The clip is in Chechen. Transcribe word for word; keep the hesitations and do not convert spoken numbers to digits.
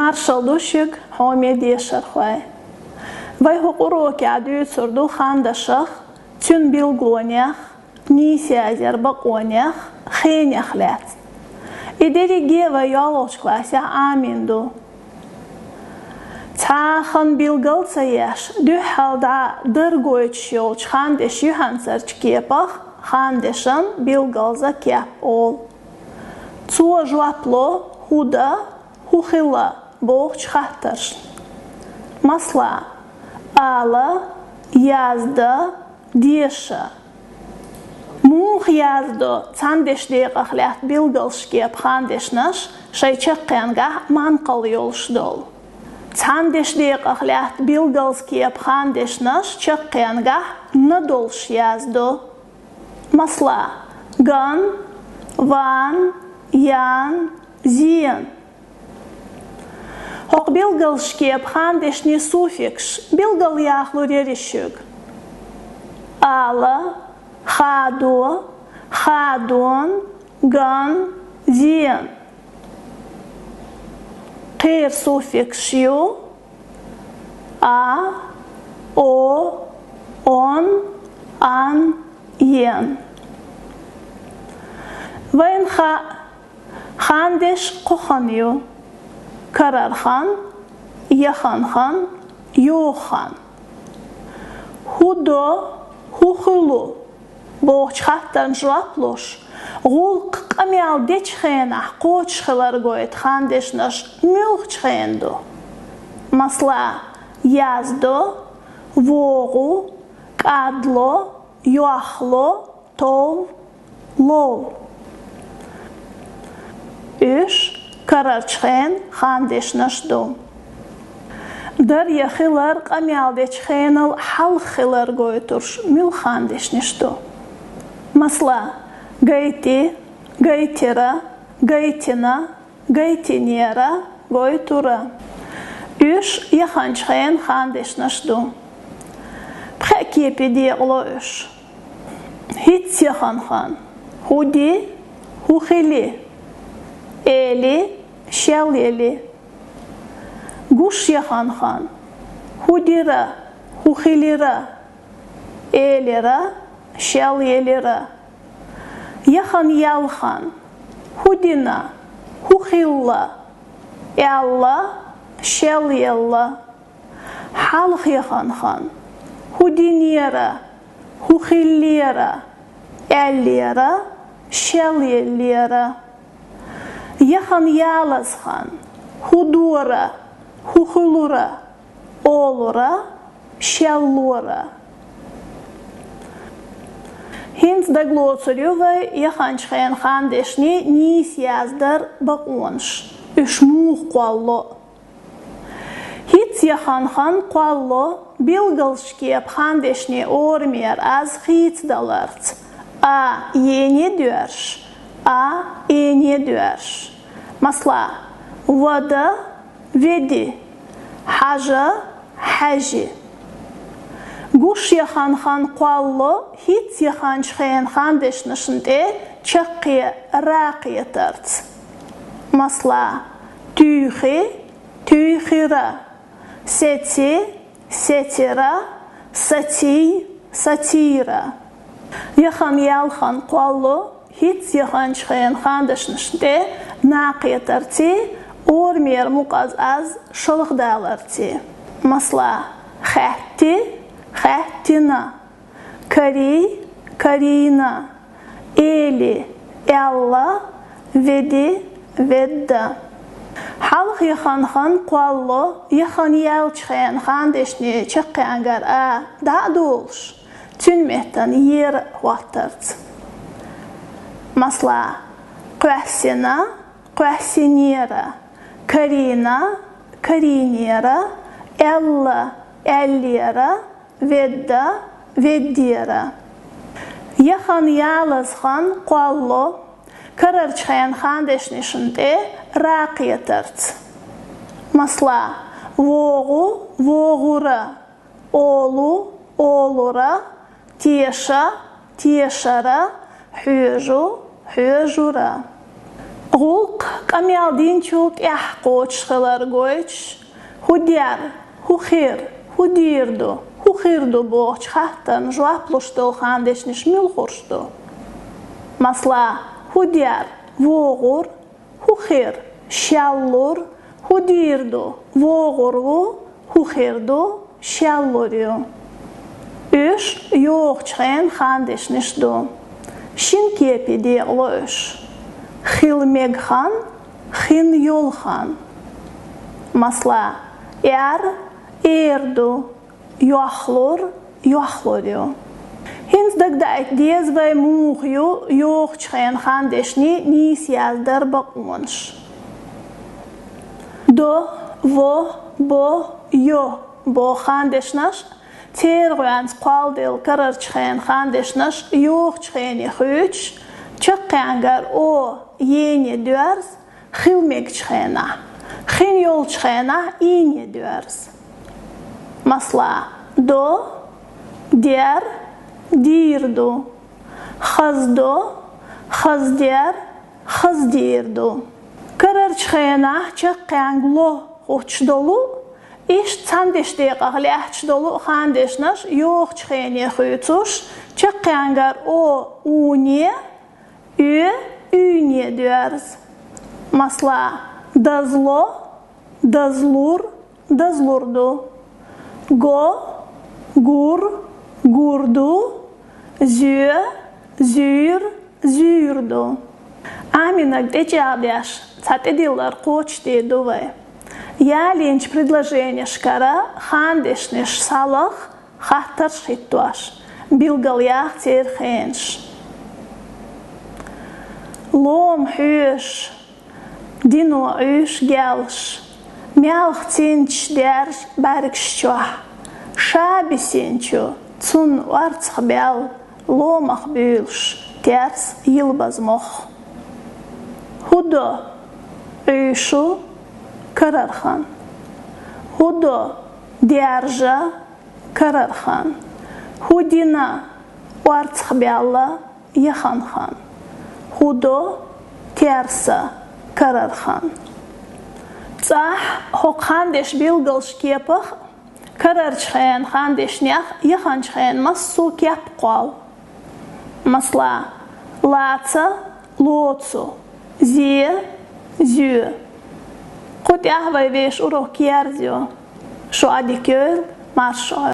Маршалла ду шуга, хьоме дешархой! Вай хӀокху урокехь дуьйцур ду хандашах, цуьнан билгалонех, нийса язъяран бакъонех, хенех лаьцна. И дерриге а вай йолхалгӀачу классехь Ӏамийна ду. Цхьа а хан билгал а ца еш, дуьххьал дӀа дар гойтуш йолчу хандешан юьхьанцарчу кепах хандешан билгалза кеп олу. Цо жоп ло хӀун дан, хӀун хила бохучу хаттаршна. Масала, ала, язда, деша. Муха яздо цхьана дешдекъах лаьтта билгалза кеп хандешнаш шайн чаккхенгахь манкъал йолуш долу? Цхьана дешдекъах лаьтта билгалза кеп хандешнаш чаккхенгахь на долуш яздо. Масала, ган, ван, ян, зен. ХӀокху билгалза кеп хандешнийн суффиксаш билгалъяхлур яра шуьга: ала, хадо, хадон, ган, зен. Кхеран суффиксаш ю: а, о, он, ан, ен. Вайна хаьа, хандеш кхо хан ю: карара хан, яхана хан, йоха хан. ХӀун до, хӀун хуьлу бохучу хаттарна жоп луш, гӀуллакх къамел дечу хенахь кхочуш хилар гойту хандешнаш муьлхачу хенахь ду? Масала, яздо, вогӀу, кӀадло, йохло, тов, лов. Уьш карарчу хенан хандешнаш ду. Дар я хилар къамел дечу хенал хьалха хилар гойтурш муьлха хандешнаш ду? Масала, гайти, гайтира, гайтина, гайтинера, гойтура. Уьш яханчу хенан хандешнаш ду. Пхеа кепе декъало уьш. ХӀинцца яхана хан: хӀун ди, хӀун хили, эли, шел ели. Гуш яхана хан: хӀун дира, хӀун хилира, элира, шел елира. Яхана ял хан: хӀун дина, хӀун хилла, аьлла, шел елла. Хьалха яхана хан: хӀун динера, хӀун хиллера, аьллера, шел еллера. Яхана ялаза хан: хӀун дора, хӀун хуьлура, олура, шел лора. ХӀинца дагалоцур ю вай яханчу хенан хандешнийн нийса яздаран бакъонаш, уьш муха кхолло. ХӀинцца яхана хан кхолло билгалза кеп хандешнийн орамера аз хийцадаларца: а, ене доьрзуш, а, эне доьрзуш. Масала, вада, веди, хьажа, хьаьжи. Гуш яхана хан кхолло хӀинцца яханчу хенан хандешнашна тӀе чаккхе ра кхетарца. Масала, туьйхи, туьйхира, сеци, сецира, саций, сацийра. Яхана ял хан кхолло хӀинцца яханчу хенан хандешнашна тӀе на кхетарций, орамера мукъаза аз шалхадаларций. Масала, хаьтти, хаьттина, карий, карийна, эли, аьлла, веди, ведда. Хьалха яхана хан кхолло яхана яьллачу хенан хандешнийн чаккхенгара а дӀа а долуш, цуьнан меттана ера хӀоттарца. Масала, кхоьссина, кхоьссинера, карийна, карийнера, аьлла, аьллера, ведда, веддера. Яхана ялаза хан кхолло карарчу хенан хандешнашна тӀе ра кхетарца. Масала, вогӀу, вогӀура, олу, олура, теша, тешара, хьоьжу, хьоьжура. ГӀуллакх къамел динчул тӀаьхьа кхочуш хилар гойтуш, хӀу дер, хӀу хир, хӀу дийр ду, хӀу хир ду бохучу хаттарна жоп луш долу хандешнаш мила хурш ду? Масала, хӀу дер, вогӀур, хӀу хир, шеллур, хӀу дийр ду, вогӀур ву, хӀу хир ду, шеллур ю. Уьш йогӀучу хенан хандешнаш ду. Шина кепе декъало уьш. Хила мега хан, хин йолу хан. Масала, эр, эр ду, йохлур, йохлур ю. ХӀинца дагадоуьйту деза вай муха ю йогӀучу хенан хандешний нийса яздар бакъонаш. До, во, бо, йо боху хандешнаш, церан гӀоьнца кхолладелла карарчу хенан хандешнаш йогӀучу хене хуьйцуш, чаккхенгара о ене доьрзу, хила мегачу хенахь, хин йолчу хенахь ийне доьрзу. Масала, до, дер, дийр ду. Хаза до, хаза дер, хаза дийр ду. Карарчу хенахь чаккхенга ло хӀуттуш долу, иштта цхьана дешдекъах лаьтташ долу хандешнаш йогӀучу хене хуьйцуш, чаккхенгара о уьне, оь уьйне доьрзу. Масала, дазло, дазлур, дазлур ду. Го, гур, гур ду. Зоь, зуьйр, зуьйр ду. Аминаг тӀечӀагӀдеш цхьа тӀедиллар кхочушдийр ду вай. Ялийначу предложенешкара хандешнаш схьалаха, хаттарш хӀиттош, билгалъяха церан хенаш. Лома хьоьжуш, дино Ӏуьйш гелш, маьлха цинцаш даьржа бӀаьргаш чохь, ша бисинчу цунна орцах баьлла, ломах буьйлуш, терс йилбаза мох. ХӀу до, Ӏуьйшу, карархан. ХӀу до, даьржа, карархан. ХӀу дина, орцах баьлла, яхан хан. ХӀу до, терса, карархан. ЦӀахь хӀокху хандешан билгалш кепах, карарчу хенан хандешнех яханчу хенан массо а кеп кхолла. Масала, лаца, лоцу, зе, зоь. Кху тӀехь вай вешан урок керзайо. Шу Ӏадика йойла, марша Ӏойла.